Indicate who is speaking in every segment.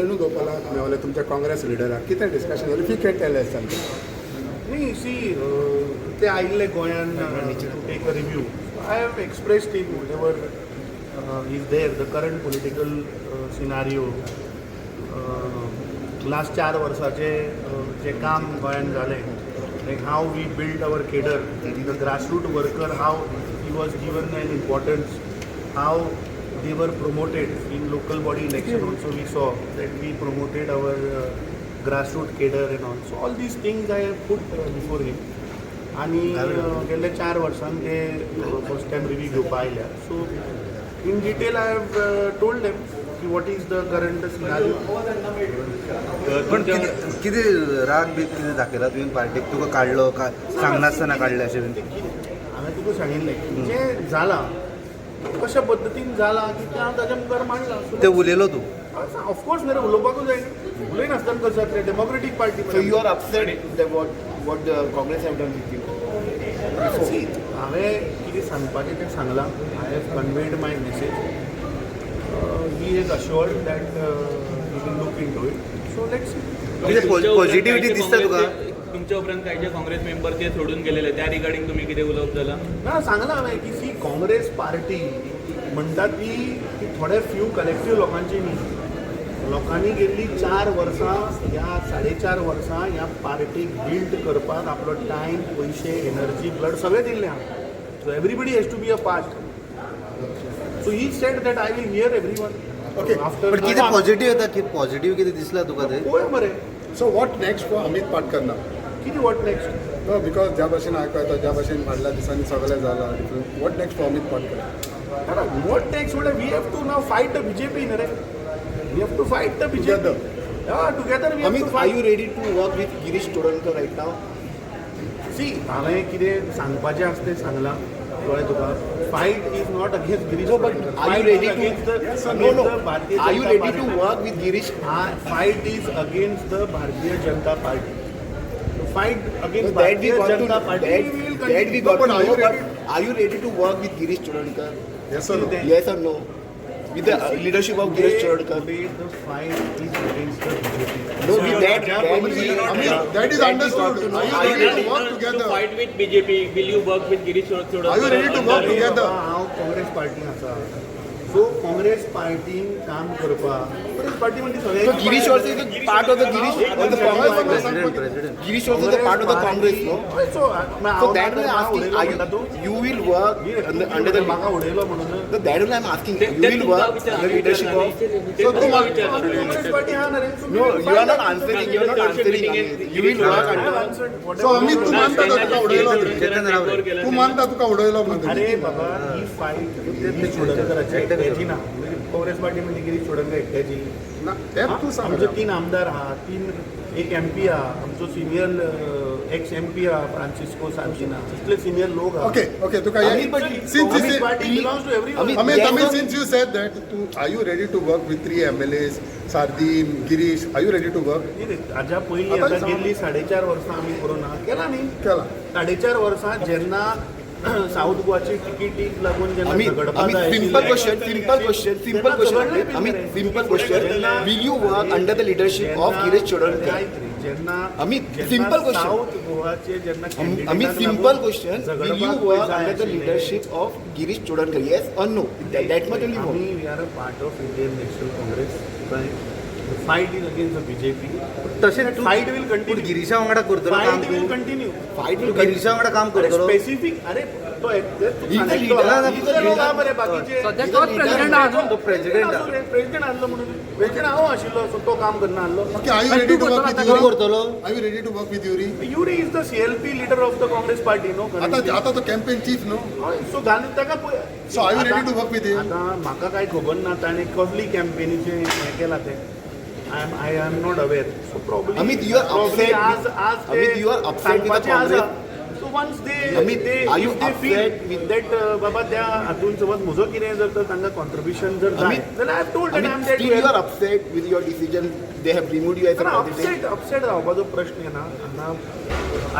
Speaker 1: वेणुगोपालाक मेवले तुमच्या काँग्रेस लिडराक कितें डिस्कशन जालें, if you can tell us something.
Speaker 2: न्ही, सी, ते आयिल्ले गोंयान to take a review. I have expressed in whatever is there, the current political scenario, last 4 वर्साचे जें काम गोंयान जालें, like how we build our cadre, the grassroot worker, how he was given an importance, how they were promoted in local body election. Also we saw that we promoted our grassroots cadre and all. So all these things I have put before him. आणि गेल्ल्या 4 वर्सांत ते first time review घेवपा आयल्या. So in detail I have told them की what is the current scenario.
Speaker 3: पण कितें कितें राग बी कितें दाखयला तुवें पार्टीक, तुका काडलो काय सांगनासतना काडलें अशें बीन?
Speaker 2: हांवें तुका सांगिल्लें की जें जालां, कशा पद्दतीन जालां की तें हांव ताच्या मुखार मांडलां.
Speaker 3: ते उलयलो तूं?
Speaker 2: ऑफकोर्स न्ही रे, उलोवपाकूच जाय न्ही. उलयनासतना कसं जातलें democratic party?
Speaker 4: So you are upset that what the Congress have done with you?
Speaker 2: See, हांवें कितें सांगपाचें तें सांगलां. I have conveyed my message. He is assured that he will look into it, so let's
Speaker 3: कितें positivity दिसता तुका?
Speaker 5: तुमच्या उपरांत काही जे काँग्रेस मेंबर ते सोडून गेलेले, त्या रिगार्डिंग तुम्ही कितें उलोवप जालां?
Speaker 2: ना, सांगलां हांवें की सी, काँग्रेस पार्टी म्हणटा ती ती थोडे फ्यू कलेक्टीव लोकांची न्ही. लोकांनी गेल्ली 4 वर्सां ह्या 4.5 वर्सां ह्या पार्टीक बिल्ड करपाक आपलो टायम, पयशे, एनर्जी, ब्लड सगळें दिल्लें आहा. So everybody has to be a part. So he said that I will hear everyone. After
Speaker 3: पण कितें पॉझिटिव्ह येता की पॉझिटिव्ह कितें दिसला तुका ते?
Speaker 2: पळोवया मरे.
Speaker 1: So what next for Amit Patkar ना?
Speaker 2: कितें what next?
Speaker 1: No, because ज्या भाशेन आयको येता, ज्या भाशेन फाटल्या दिसांनी सगळें जालां different, what next for Amit Patkar?
Speaker 2: What next म्हणल्यार, we have to now fight the BJP न्ही रे. We have to fight the BJP.
Speaker 1: Together.
Speaker 2: Together we have
Speaker 4: Amit,
Speaker 2: to
Speaker 4: are
Speaker 2: fight.
Speaker 4: You ready to work with Girish Chodankar right now?
Speaker 2: See, हांवें कितें सांगपाचें आसा तें सांगलां, कळ्ळें तुका? Fight is not against Girish.
Speaker 4: No, but are you ready to?
Speaker 1: Yes or
Speaker 4: No, no.
Speaker 2: Bharatiya
Speaker 4: Are you
Speaker 2: Janata
Speaker 4: ready to
Speaker 2: Party.
Speaker 4: Work with Girish?
Speaker 2: Fight is against the Bharatiya Janata Party. Fight against
Speaker 4: No, that we
Speaker 2: Bharatiya
Speaker 4: got to
Speaker 2: Janata Party.
Speaker 4: That,
Speaker 2: we will
Speaker 4: that we
Speaker 2: continue.
Speaker 4: got
Speaker 1: No, but
Speaker 4: to
Speaker 1: are you
Speaker 4: know. But
Speaker 1: ready?
Speaker 4: Are you ready to work with Girish Chodankar?
Speaker 1: Yes or no?
Speaker 4: Yes or no? With the leadership of Girish Chodankar?
Speaker 2: Today the fight is against the BJP.
Speaker 4: No, with that we,
Speaker 1: Amit, that is
Speaker 4: that we got
Speaker 1: understood.
Speaker 4: to know.
Speaker 1: Are you
Speaker 4: Are you
Speaker 1: ready
Speaker 4: ready?
Speaker 1: To work together?
Speaker 5: Fight with BJP, will you work with Girish?
Speaker 1: Are you ready to work together?
Speaker 2: हांव काँग्रेस पार्टीन आसा, so Congress पार्टीन काम करपाक, Congress party म्हणजे
Speaker 4: So
Speaker 2: सगळ्यांची.
Speaker 4: Girish also is a part of the Girish of the Congress.
Speaker 3: President, president.
Speaker 4: Girish also is a part of the Congress, no?
Speaker 2: So
Speaker 4: So that way I'm asking, are you you will work under the
Speaker 2: म्हाका उडयलो म्हणून.
Speaker 4: No, that only I'm asking. You will work under the leadership of.
Speaker 1: So तू
Speaker 2: Congress party हा ना रे.
Speaker 4: No, you are not answering. You are not answering. Amit. You will work under.
Speaker 1: So Amit, तू मानता तो तुका उडयलो ते?
Speaker 3: चेतन राव.
Speaker 1: तू मानता तुका उडयलो म्हणून?
Speaker 2: अरे बाबा, ही फायट गिरीश चोडणकराची एकट्याची ना. म्हणजे काँग्रेस पार्टी म्हणजे गिरीश चोडणकर एकट्याची?
Speaker 1: ना, तेच तू सांग.
Speaker 2: आमचे तीन आमदार आहा, तीन, एक एमपी आहा, आमचो सिनियर एक्स एमपी आहा फ्रांसिस्को सांतिना, इतले सिनियर लोक आहा.
Speaker 1: ओके ओके तुका
Speaker 4: Amit, but
Speaker 1: since
Speaker 2: Congress party belongs to everyone.
Speaker 4: Amit,
Speaker 1: Amit,
Speaker 4: yes
Speaker 1: Amit,
Speaker 4: or-
Speaker 1: since you said that, to, are you ready to work with three MLAs, Sardin, Girish? Are you ready to work?
Speaker 2: न्ही रे, हाज्या पयलीं
Speaker 1: आतां
Speaker 2: आतां
Speaker 1: सांग.
Speaker 2: गेल्ली 4.5 वर्सां आमी करूं ना केला न्ही.
Speaker 1: केला.
Speaker 2: 4.5 वर्सां जेन्ना साऊथ गोवाची तिकीटीक लागून जेन्ना
Speaker 4: Amit,
Speaker 2: झगडपा
Speaker 4: Amit,
Speaker 2: जाय
Speaker 4: simple
Speaker 2: आशिल्लें,
Speaker 4: question, simple question, simple
Speaker 2: तेन्ना
Speaker 4: question.
Speaker 2: झगडले बी
Speaker 4: Amit,
Speaker 2: मरे.
Speaker 4: Simple question.
Speaker 2: जेन्ना-
Speaker 4: Will you work under the leadership of Girish Chodankar?
Speaker 2: ऐक रे, जेन्ना
Speaker 4: Amit,
Speaker 2: जेन्ना
Speaker 4: simple question.
Speaker 2: South गोवाचे जेन्ना
Speaker 4: Amit,
Speaker 2: कॅन्डिडेटाक
Speaker 4: simple
Speaker 2: लागून
Speaker 4: question. Will
Speaker 2: झगडपाक
Speaker 4: you work
Speaker 2: जाय
Speaker 4: under the
Speaker 2: आशिल्लें,
Speaker 4: leadership of Girish Chodankar? Yes or no? That much only more.
Speaker 2: आमी we are a part of Indian National Congress. Fight is against the BJP.
Speaker 3: तशें तूं
Speaker 2: fight will
Speaker 3: पूण
Speaker 2: continue.
Speaker 3: Girisha वांगडा करतलो काम
Speaker 2: fight will
Speaker 3: तूं?
Speaker 2: Continue.
Speaker 4: Fight
Speaker 3: तूं
Speaker 4: will continue.
Speaker 3: Girisha वांगडा काम करतलो?
Speaker 2: स्पेसिफीक, अरे तो
Speaker 4: He's the leader.
Speaker 2: इतले लोक आहा मरे बाकीचे.
Speaker 6: सध्या तोच प्रेसिडेंट आहा न्हू?
Speaker 3: तो प्रेसिडेंट आहा.
Speaker 2: प्रेसिडेंट आहलो म्हणून, प्रेसिडेंट हांव आशिल्लो, सो तो काम करना आहलो.
Speaker 1: Okay, are you ready to work with
Speaker 3: तूं
Speaker 1: Yuri?
Speaker 3: करतलो?
Speaker 1: Are you ready to work with Yuri?
Speaker 2: Yuri is the CLP leader of the Congress party, no?
Speaker 1: आता आता तो कॅम्पेन चीफ न्हू?
Speaker 2: सो घालून ताका पळय.
Speaker 1: So are you ready to work with him?
Speaker 2: आतां म्हाका कांय खबर ना ताणें कसली कॅम्पेनीचें हें केलां तें. I am not aware, so probably
Speaker 4: Amit, you are upset
Speaker 2: आज
Speaker 4: with-
Speaker 2: आज
Speaker 4: Amit, you are upset with the Congress?
Speaker 2: So once they
Speaker 4: Amit,
Speaker 2: they
Speaker 4: are you
Speaker 2: they feel
Speaker 4: upset with-
Speaker 2: that बाबा त्या हातून समज म्हजो कितें जर तर तांकां कॉन्ट्रिब्युशन जर जाय
Speaker 4: Amit,
Speaker 2: जाल्यार I have told that I am
Speaker 4: Amit,
Speaker 2: there
Speaker 4: still you are upset with your decision. They have removed you as a president.
Speaker 2: Upset, upset रावपाचो प्रश्न येना.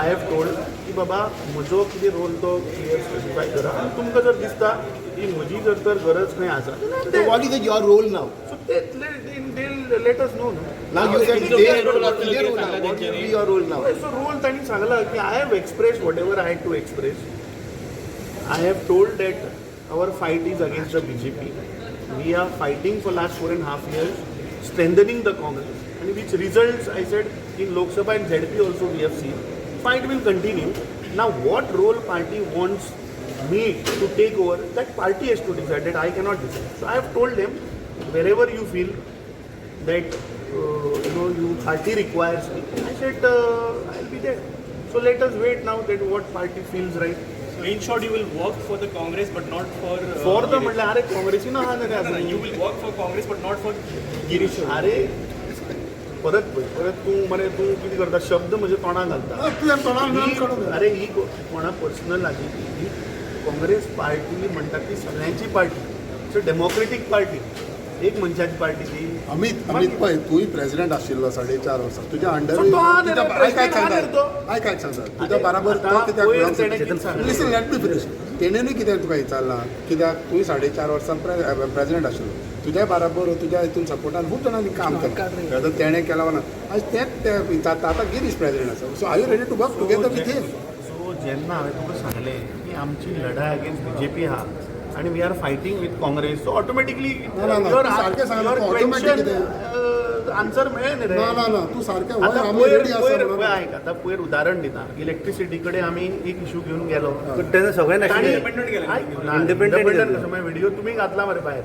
Speaker 2: I have told की बाबा म्हजो कितें रोल तो क्लियर स्पेसिफाय करा आनी तुमकां जर दिसता की म्हजी जर तर गरज खंय आसा
Speaker 4: So what is your role now?
Speaker 2: So ते let us know न्हू.
Speaker 4: Now you said
Speaker 5: तुमचो
Speaker 4: their
Speaker 5: काय role
Speaker 4: role,
Speaker 5: आसतलो
Speaker 4: their
Speaker 5: ते
Speaker 4: role now.
Speaker 5: सांगला
Speaker 4: What will
Speaker 5: तेंच्यांनी.
Speaker 4: be your role now?
Speaker 2: So role तांणी सांगला की I have express whatever I had to express. I have told that our fight is against the BJP. We are fighting for last 4.5 years, strengthening the Congress, and which results, I said, in Lok Sabha and ZP also we have seen. Fight will continue. Now, what role party wants me to take over, that party has to decide. That I cannot decide. So I have told them, wherever you feel that you party requires me, I said I'll be there. So let us wait now that what party feels right.
Speaker 6: So in short, you will work for the Congress but not for
Speaker 2: for the
Speaker 6: Girish.
Speaker 2: म्हणल्यार अरे काँग्रेसीन आहा न्ही रे
Speaker 6: No, no,
Speaker 2: अजून.
Speaker 6: you will work for Congress but not for Girish.
Speaker 2: अरे परत पळय, परत तूं मरे तूं कितें करता शब्द म्हज्या तोंडाक घालता.
Speaker 1: तुझ्या तोंडान काडून
Speaker 2: अरे ही कोणा पर्सनल आजी ही काँग्रेस पार्टी म्हणटा ती सगळ्यांची party. It's a democratic party. एक मनशाची पार्टी ती.
Speaker 1: अमित, अमित, पळय, तूंय प्रेसिडेंट आशिल्लो 4.5 वर्सां तुज्या अंडर.
Speaker 2: So तो हा न्ही रे, president हा न्ही रे तो.
Speaker 1: आयक, आयक, सांगता तुज्या
Speaker 2: अरे,
Speaker 1: बराबर तो
Speaker 2: आतां
Speaker 1: कित्याक
Speaker 2: पयर
Speaker 1: belong
Speaker 2: तेणें कितें सांगलें?
Speaker 1: Listen, let me finish. तेणेनूय कित्याक तुका विचारलां? कित्याक तूंय 4.5 वर्सां प्रेसिडेंट आशिल्लो, तुज्या बराबर तुज्या हितून सपोर्टान खूब जाणांनी काम केलां. आतां तेणें केलां वा ना, आज तेंच ते विचारता. आतां गिरीश प्रेसिडेंट आसा, so are you ready to work together with him?
Speaker 2: So जेन्ना हांवें तुका सांगलें की आमची लढाय अगेन्स्ट बीजेपी आहा आनी we are fighting with Congress, so automatically
Speaker 1: ना, ना, ना, तूं सारकें सांगलें, तूं automatic कितें?
Speaker 2: आन्सर मेळ्ळें न्ही रे.
Speaker 1: ना ना ना, तूं सारकें वय
Speaker 2: आतां
Speaker 1: आमी
Speaker 2: पयर
Speaker 1: रेडी आसा
Speaker 2: पयर
Speaker 1: म्हणून.
Speaker 2: पळय, आयक, आतां पयर उदाहरण दिता, इलेक्ट्रिसिटी कडेन आमी एक इशू घेवन गेलो.
Speaker 3: पण तेन्ना सगळे
Speaker 2: तांणी
Speaker 3: नाशिल्ले.
Speaker 2: आयक, ना,
Speaker 3: Independent
Speaker 2: independent
Speaker 3: केलं.
Speaker 2: कसं मागीर व्हिडिओ तुमी घातला मरे भायर.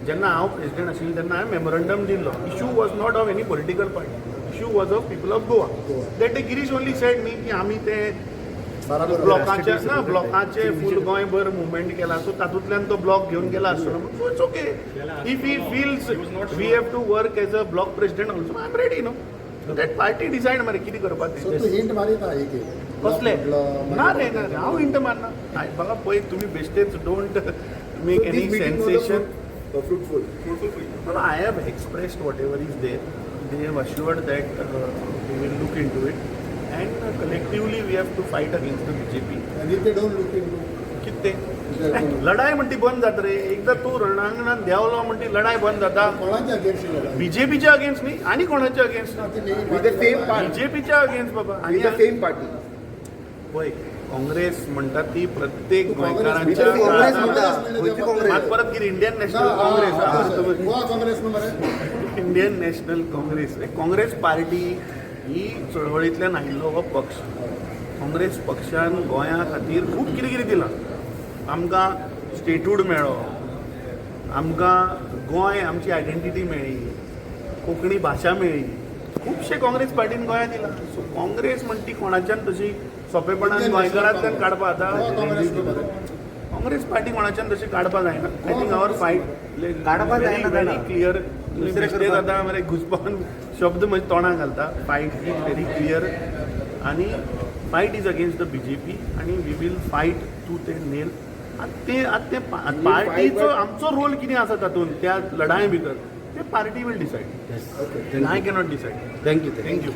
Speaker 2: जेन्ना हांव प्रेसिडेंट आशिल्लो तेन्ना हांवें मेमोरंडम दिल्लो. Issue was not of any political party, issue was of people of Goa. That Girish only said न्ही की आमी ते
Speaker 1: बराबर.
Speaker 2: ब्लॉकाचे ना ब्लॉकाचे फूल गोंयभर मुवमेंट केला, सो तातूंतल्यान तो ब्लॉक घेवन गेला आसतलो. So it's okay if he feels we have to work as a block president also, I am ready. No, that party decide मरे कितें करपाक
Speaker 1: सो
Speaker 2: तें.
Speaker 1: तूं हिंट मारीत एक एक
Speaker 2: कसले
Speaker 1: म्हटलं,
Speaker 2: ना रे, ना रे, हांव हिंट मारना. बघा पळय तुमी बेश्टेच don't make any sensation.
Speaker 4: Fruitful.
Speaker 2: No, no, I have expressed whatever is there. They have assured that they will look into it, and collectively we have to fight against the BJP.
Speaker 1: And if they don't look into
Speaker 2: कितें लढाय म्हणटी बंद जाता रे. एकदा तूं रणांगणात देंवलो म्हणटी लढाय बंद जाता.
Speaker 1: कोणाच्या अगेन्स्ट लढाई?
Speaker 2: बीजेपीच्या अगेन्स्ट न्ही आनी कोणाच्या against?
Speaker 4: With the same party.
Speaker 2: बीजेपीच्या अगेन्स्ट बाबा.
Speaker 4: With the same party.
Speaker 2: पळय, काँग्रेस म्हणटा ती प्रत्येक
Speaker 1: तू काँग्रेस
Speaker 2: गोंयकारांच्या
Speaker 4: काँग्रेस
Speaker 2: काळजांत-
Speaker 4: म्हणटा.
Speaker 3: खंयची काँग्रेस?
Speaker 2: मात परत कितें इंडियन
Speaker 1: ना,
Speaker 2: नॅशनल
Speaker 1: हा,
Speaker 2: काँग्रेस
Speaker 1: हा,
Speaker 2: हा,
Speaker 1: तशें. गोवा काँग्रेस न्हू मरे.
Speaker 2: Indian National Congress, Congress party ही चळवळींतल्यान आयिल्लो हो पक्ष. काँग्रेस पक्षान गोंया खातीर खूब कितें कितें दिलां. आमकां स्टेटहूड मेळ्ळो, आमकां गोंय आमची आयडेंटिटी मेळ्ळी, कोंकणी भाशा मेळ्ळी. खुबशे काँग्रेस पार्टीन गोंयांत दिलां. सो काँग्रेस म्हणटी कोणाच्यान तशी सोंपेपणान
Speaker 1: इंडियन नॅशनल
Speaker 2: गोंयकारांतल्यान काडपा
Speaker 1: गोवा
Speaker 2: आतां
Speaker 1: काँग्रेस न्हू मरे.
Speaker 2: काँग्रेस पार्टी कोणाच्यान तशी काडपा जायना. I think our fight
Speaker 3: काडपा जायना
Speaker 2: व्हेरी
Speaker 3: जायना.
Speaker 2: क्लियर.
Speaker 3: दुसरें
Speaker 2: बेश्टेच
Speaker 3: करपाक.
Speaker 2: आतां मरे घुसपावन शब्द म्हज्या तोंडाक घालता. Fight is very clear आनी fight is against the BJP आनी we will fight tooth and nail. आतां ते आतां ते पार्टीचो आमचो रोल कितें आसा तातूंत त्या लढाये भितर ते party will decide. I cannot decide.
Speaker 3: Thank you.
Speaker 2: Thank you.